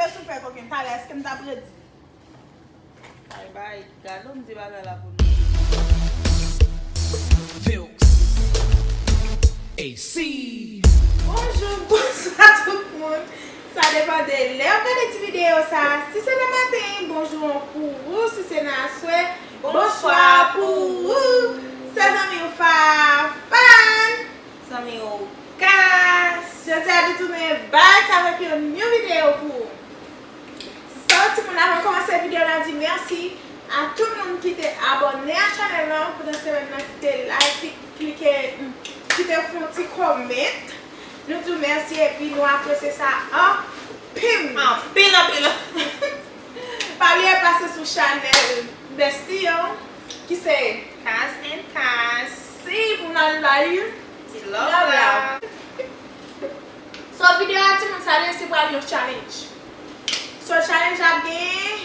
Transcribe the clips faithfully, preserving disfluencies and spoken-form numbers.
Yo sou fè kokenn talè, èske m t ap redi? Bay bay, gade w m di bagay la pou nou. Vilks. A C. Bonjou, bonswa tout moun. Sa depann de lè w gade ti videyo sa. Si se nan maten, bonjou an pou ou. Si se nan aswè, bonswa pou ou. Se zanmi w Fafan. Zanmi w Kas. Jodi a nou tounen back avèk yon new videyo pou ou. So, timoun, avan n kòmanse videyo, n ap di mèsi a tout moun ki te abòne a chanèl lan pandan semèn nan, ki te like, ki klike, mm, ki te fè yon ti comment. Nou di w mèsi epi nou apresye sa anpil. Anpil, anpil. Pa bliye pase sou chanèl besti an, ki se Kas and Kas. Si, pou n al bay ti love la. So, videyo a, timoun, sa vle di se pral yon challenge. So, challenge la ap gen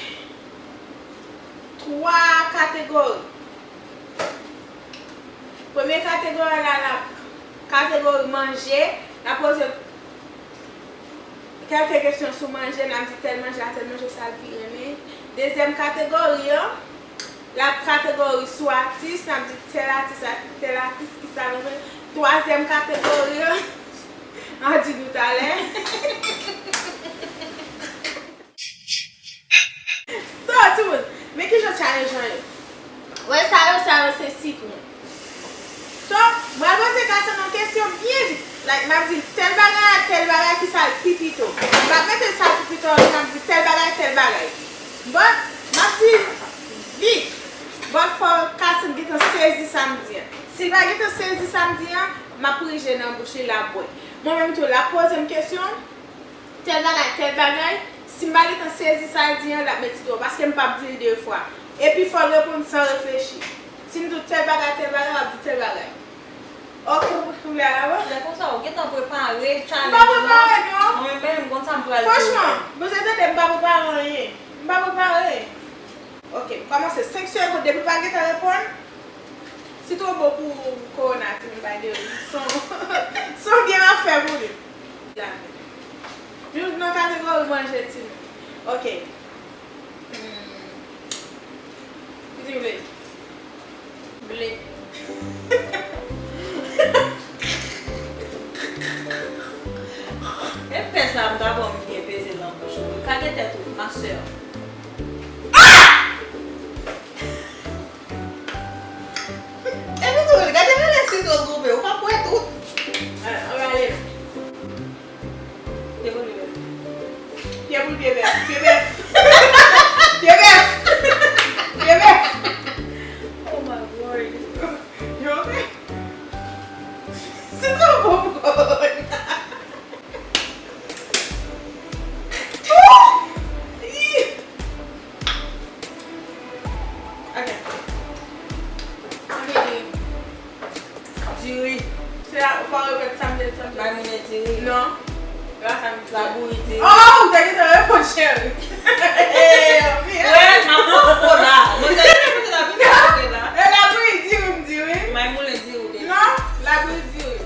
twa kategori. Premye kategori la, l ap kategori manje, n ap poze kèlke kesyon sou manje, n ap di tèl manje a, tèl manje sa l pi renmen. Dezyèm kategori an, l ap kategori sou atis, n ap di tèl atis ak tèl atis ki sa l renmen. Twazyèm kategori an, an di nou talè. So, timoun, men kijan challenge lan ye. Wè sa yo, sa yo se sitwon. So, mwen poze Kason yon kesyon byen vit. Like, m ap di l tèl bagay ak tèl bagay, ki sa l pi pito. M p ap mete sa l pi pito an, m ap di tèl bagay, tèl bagay. But, m ap di l vit. But, fò Kason gentan sezi sa m di an. Si l pa gentan sezi sa m di an, m ap prije nan bouch li, l ap bwè. Mwen menm tou, l ap poze m kesyon. Tèl bagay, tèl bagay, si m pa gentan sezi sa l di an, l ap mete dlo, paske m p ap di l de fwa. Epi fò l reponn san reflechi. Si m di w tèl bagay, tèl bagay, l ap di tèl bagay. Oke, ou vle al avan? Lè konsa, ou gentan prepare challenge lan. M pa prepare, non. Mwen menm, m konn sa m pral di. Franchman, m bezwen tande, m pa prepare anyen. M pa prepare. Oke, m kòmanse senk segonn, depi w pa gentan reponn, si twò bon pou kowona, timoun, bay de ri. Son, son byen m ap fè pou li. Jous nan kategori manje, timoun. Oke. Hmm. Ki ti vle? Ble. E pès la, m ta bon, m byen peze nan bouch ou. Kage tèt ou, ma sè. Epi tou, gade mwen lè sitwon tonbe, ou pa kwè tout. An, an rale. Pye pou l pye bèf. Pye pou l pye bèf. Pye bèf. Pye bèf. Pye bèf. Oh my Lord. You okay? Sitwon bon pou kòwona. Ok. Ann fè diri. Diri. Se la, fò w repete sa m te di, sa m te di. Maymounen diri. Non. E pa sa m di. Labouyi diri. Oh, ou te gentan reponn, cheri. Wè, m ap pran fo la. Mwen te reponn la, pi fò ke la. E labouyi diri m di wi. Maymounen diri ou te di. Non, labouyi diri.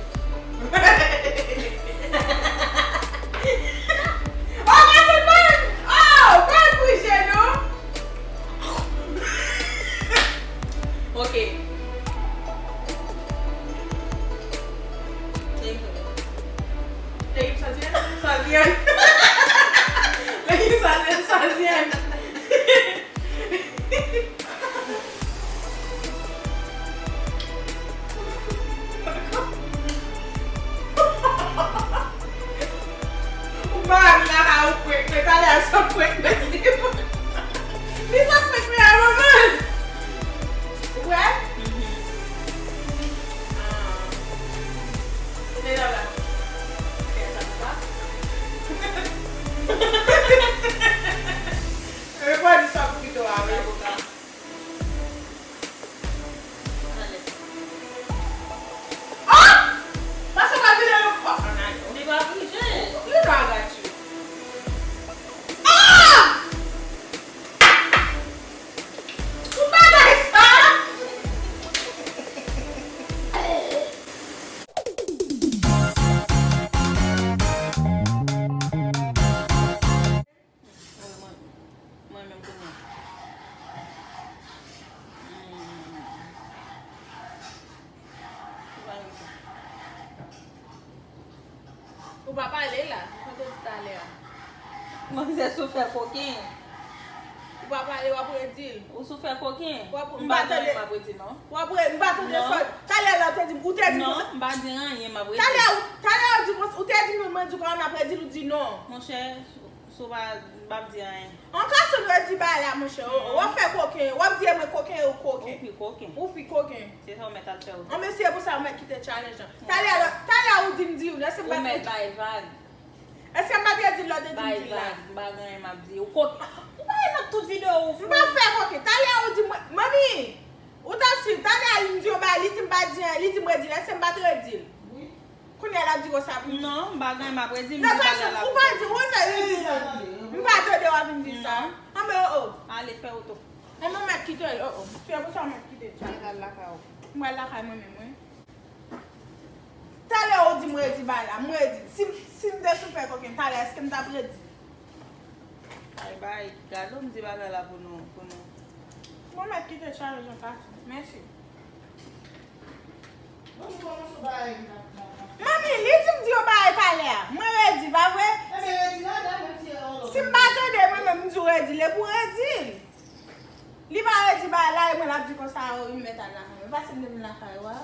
Oh, Kason, ban! Oh, ban pou jenou! Ok. Legume Sazyèn? Sazyèn. Legume Sazyèn, Sazyèn. Ou pa vin la ka ou prank mwen, talè a se prank mwen se. Li se prank mwen a manman. Ou kwè? Mhm. Ah. Se la la. Kè sa pa. Refwadi sa pou pito a, wi. Avoka. Ah! Pase pa vide yo. Oh, ann ale. Li pa vide. You know I got you. Ah! Pou bagay sa! Manzè sou fè koken. Ou pa pale, w ap redi l. Ou sou fè koken. W ap, m pa tande. M pa tande, m ap redi non. W ap re-, m pa tande sa. Talè la, ou te di m, ou te di m konsa. Non, m pa di anyen, m ap redi. Talè, talè, ou di konsa, ou te di m, mwen di w kòman m ap redi l, ou di non. Monchè, si w pa, m p ap di anyen. An ka sou redi bagay la, monchè. W ap fè koken, w ap di mwen koken, ou koken. Ou pi koken. Ou pi koken. Se sa w mèt al fè ou. An, men se pou sa w mèt kite challenge lan. Talè, talè, ou di m di w, lè se m pa. Ou mèt bay vag. Èske m pa t redi l lè w te di m di l la? Bay vag, m pa gen anyen m ap di. Ou koke. Ou pa nan tout videyo ou. M pa fè koke. Talè ou di mwen, manmi, ou t ap swiv. Talè a li m di yon bagay, li di m pa di anyen, li di m redi l. Èske m pa t redi l? Wi. Kounye a l ap di konsa pou mwen. Non, m pa gen anyen m ap redi, m di bagay la pou ou. Ou pa di, ou fè redi. M pa tande w ap vin di sa. Non. Anben, o, o. Ale, fè wout ou. Anben, m mèt kite l, o, o. Se pou sa m mèt kite l. Al lakay ou. M pral lakay mwen menm, wi. Talè ou di m redi bagay la, m redi. Si, si m te sou fè koken talè, èske m t ap redi? Ay, bay, gade w m di bagay la pou nou, pou nou. Bon, mèt kite challenge lan pase. Mèsi. Manmi, li di m di yon bagay talè a. Mwen redi, pa vre? Si m pa tande, mwen menm, m di w redi l, epi w redi l. Li pa redi bagay la, e mwen l ap di konsa, o, m mèt al lakay mwen. Pase m te vin lakay ou a.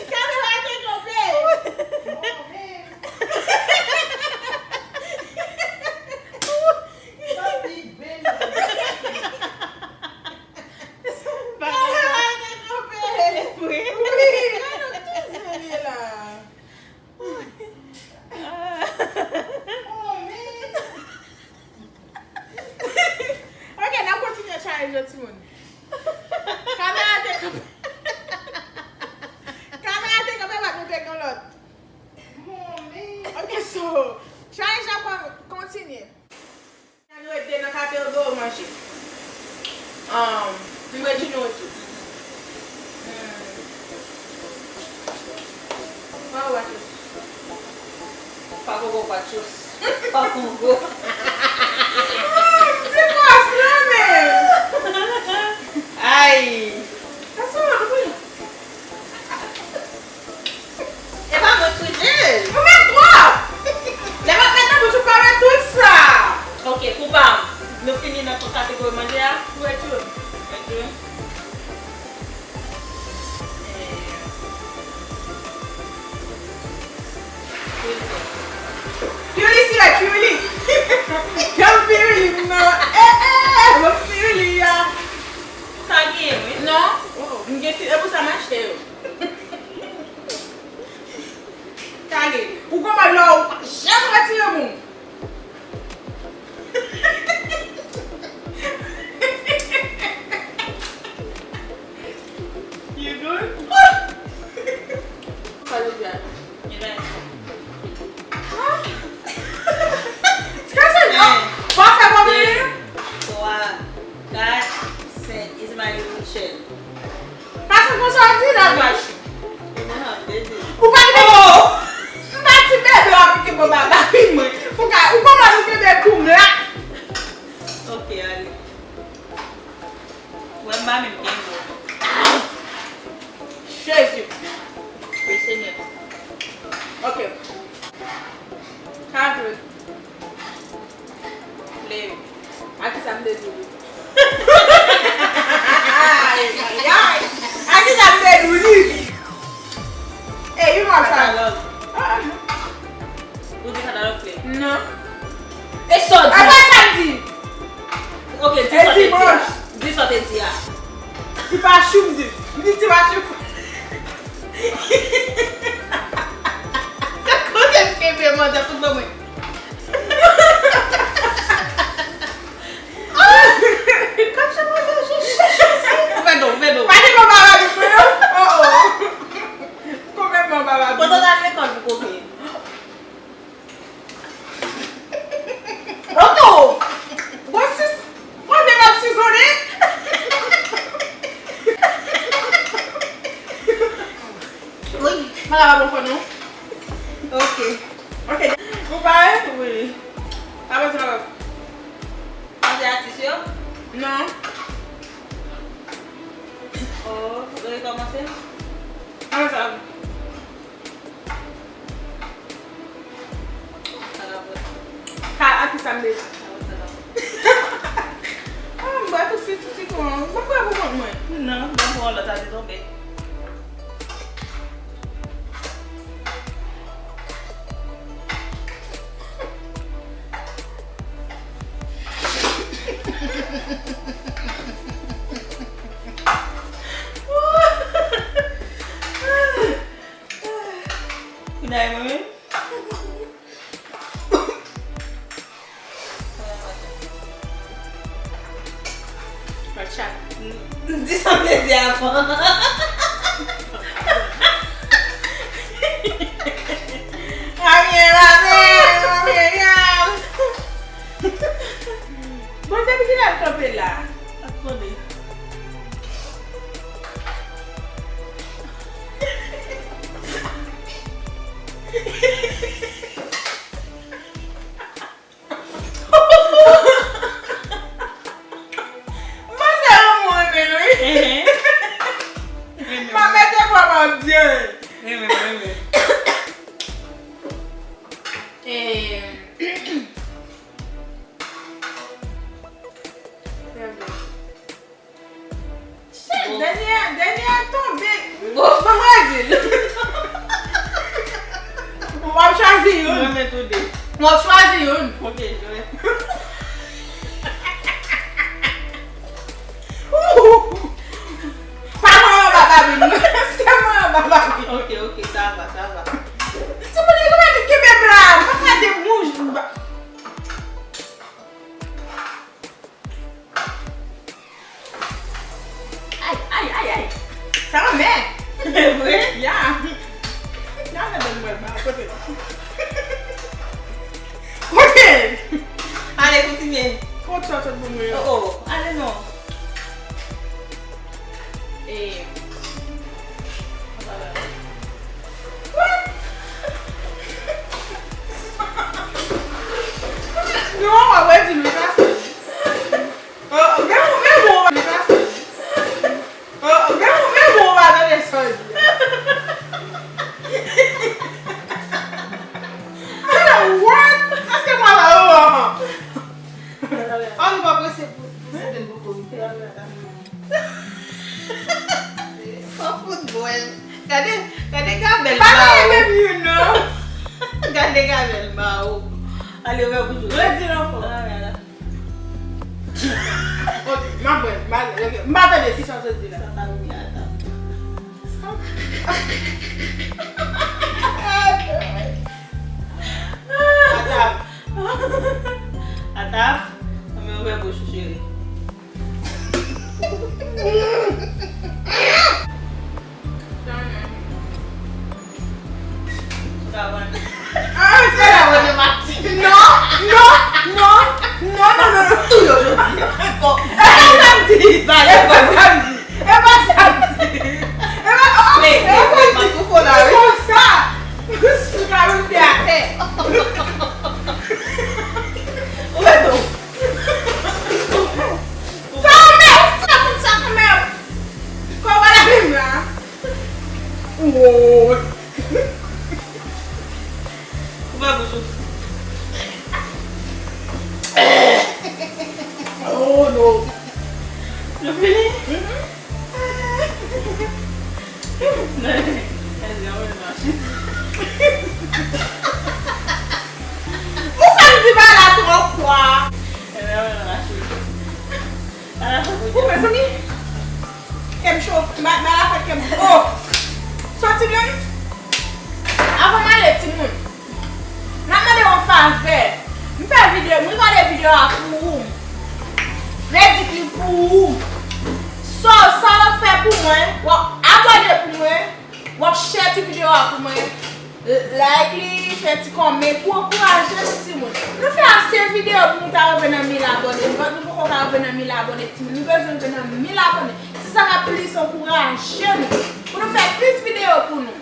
Kamera te kanpe. Kamera te kanpe. Wi, gade w tou zen li la. Oh, man. Ok, n ap kontinye challenge yo, timoun. Kamera te kanpe. Kamera te kanpe, pa nou te gen lòt. Oh, man. Ok, so, challenge la kon-, kontinye. N ap rete nan kategori manje. Um, m redi nou tou. Hmm. Pa ou, Patrice? Pa koko, Patrice. Pa koko. Ti pòs la menm. Ay. Sa se yon lòt wi. E pa mwen k frite l. Ou met twòp! Lè m ap met nan bouch ou pa met tout sa. Ok, pou pa m, nou fini nan tout kategori manje a? Wi, tout. Ok. Pirili, sila, pirili. Yon pirili, non. Eh, eh, eh, bon pirili, ya. Sa gen, wi. Non. Oh, m gen fi, e pou sa m achte yo. Kale. Ou konprann lè ou pa janm retire moun. You good? Sa yo di a? Ebyen. Kase non. Fò fè pwoblèm. Twa, kat, senk. Ismaël Michel. Pase konsa w di la, Patrice. Ou pa gen. Oh! M pa ti bebe w ap piké bò baba pi mwen. Ou ka, ou konprann ou bebe kou m la. Ok, ale. Wè m pa menm gen mo. Jezi. Wi, Senyè. Ok. Sa vle. Leve. A kisa m te di wi? Ay, ay, ay. A kisa m te di wi? Ey, you know what I'm saying? Katalòg. Ah, ah, non. Ou di katalòg kle? Non. E sa w di? E pa sa m di. Ok, di sa w te di a. Di sa w te di a. Ti pachou m di. M di ti pachou. Kote m kenbe manzè fout ban mwen. Ouvè do, ouvè do. Pa di mwen pa radout mwen non. Oh, oh. Konbyen mwen pa radout? Kote w t al lekòl pou koke? Oto! Gwo sis, gwo vye m ap sizonnen. Wi, m pa ka pa bon fò non. Ok. Ok. Ou pare? Wi. Pa bezwen papa. Manje atis yo? Non. Oh, ou rekòmanse? Kòman sa? Ka, a ki sa m bezwen? Ah, m bwè tout swit, tout swit, non. M bwè pou kont mwen. Non, m bwè pou yon lòt, sa te tonbe. Kounya e mwen menm? Di sa m te di avan. Amyen, amyen, amyen, amyen. Bon, depi kilè l kanpe la? Ap konnen. Manzè, renmen w, renmen l, wi. Renmen. M ap mete vwa m ap di. Renmen, renmen. Eh, Dènye a, dènye a tonbe. Bon, m ap di l. W ap chwazi youn. Mwen met tou de. W ap chwazi youn. Ok, jwe. Pa mwen anba babin. Se mwen anba babin. Ok, ok, sa va, sa va. Timoun, li genlè kenbe m la. M pa gade wouj. Ay, ay, ay, ay. Sa anmè. Vre? Ya. Ya, men ban mwen ba, kote l? Kote l? Ale, kontinye. Kot sa sot pou mwen? Oh, oh. Ale non. E, non, w ap di m li pase. Oh, men ou, men ou, w ap di m li pase. Oh, men ou, men ou, w ap tande sa l di. Ala, what? Èske mwen la, oh, oh, oh. Oh, nou pa prese pou. Se te l poko rive. Sa fout bwèl. Gade, gade Gabèl. Pa nan Mao. Menm youn, non. Gade Gabèl Mao. Ale, ouvè bouch ou. Redi l ankò. Ah, la, la. Ok, m ap bwè, m pa, ok, m pa tande ki sa w sot di la. Sa pa vini, ata. Atap. Atap. Anben, ouvè bouch ou, cheri. Ah, se la. Non, non, non, non, non, non. Tou yo jodi. Bon. E pa sa m di. E pa sa m di. E pa sa m di. E pa, oh, e pa sa m di. Konsa. Sou ka rete atè. Ou wè non. Sa mèv, sa pou sa kanmenm. Kòman la menm la? Woy. Ouvè bouch ou. Oh, no. Nou fini? Mhm. Ou fè m di bagay la twò fwa. Ou mezanmi, kè m cho, ma, ma la fè kè m, oh! Soti menm. Avan m ale, timoun, m ap mande yon favè. M fè videyo, m rekòde videyo a pou ou. Redi li pou ou. So, sa w ap fè pou mwen, w ap abòne pou mwen, w ap share ti videyo a pou mwen. Like li, fè ti kòmè pou ankouraje nou timoun. Nou fè ase videyo pou nou ta rive nan mil abòne. Nou pa, nou poko ka rive nan mil abòne timoun. Nou bezwen rive nan mil abòne. Se sa k ap plis ankouraje nou. Pou nou fè plis videyo pou nou.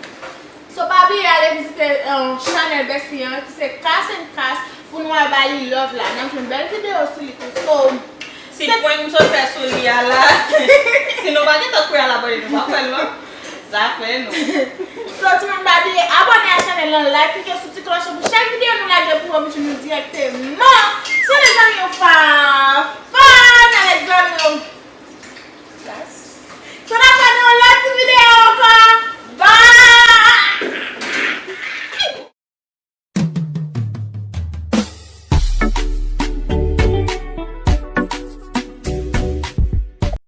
So, pa bliye ale vizite, eh, chanèl Bestie an, ki se Kas and Kas, pou nou al ba li love la. N ap jwenn bèl videyo sou li tou. So, si prank m sot fè sou li a la. Si nou pa gentan kwè a l abòne, nou pa kwè l non. Zafè nou. So, timoun, pa bliye abòne a chanèl lan, like, klike sou ti klòch lan pou chak videyo nou lage pou yo vin jwenn nou dirèkteman. So, lezanmi, yo faf.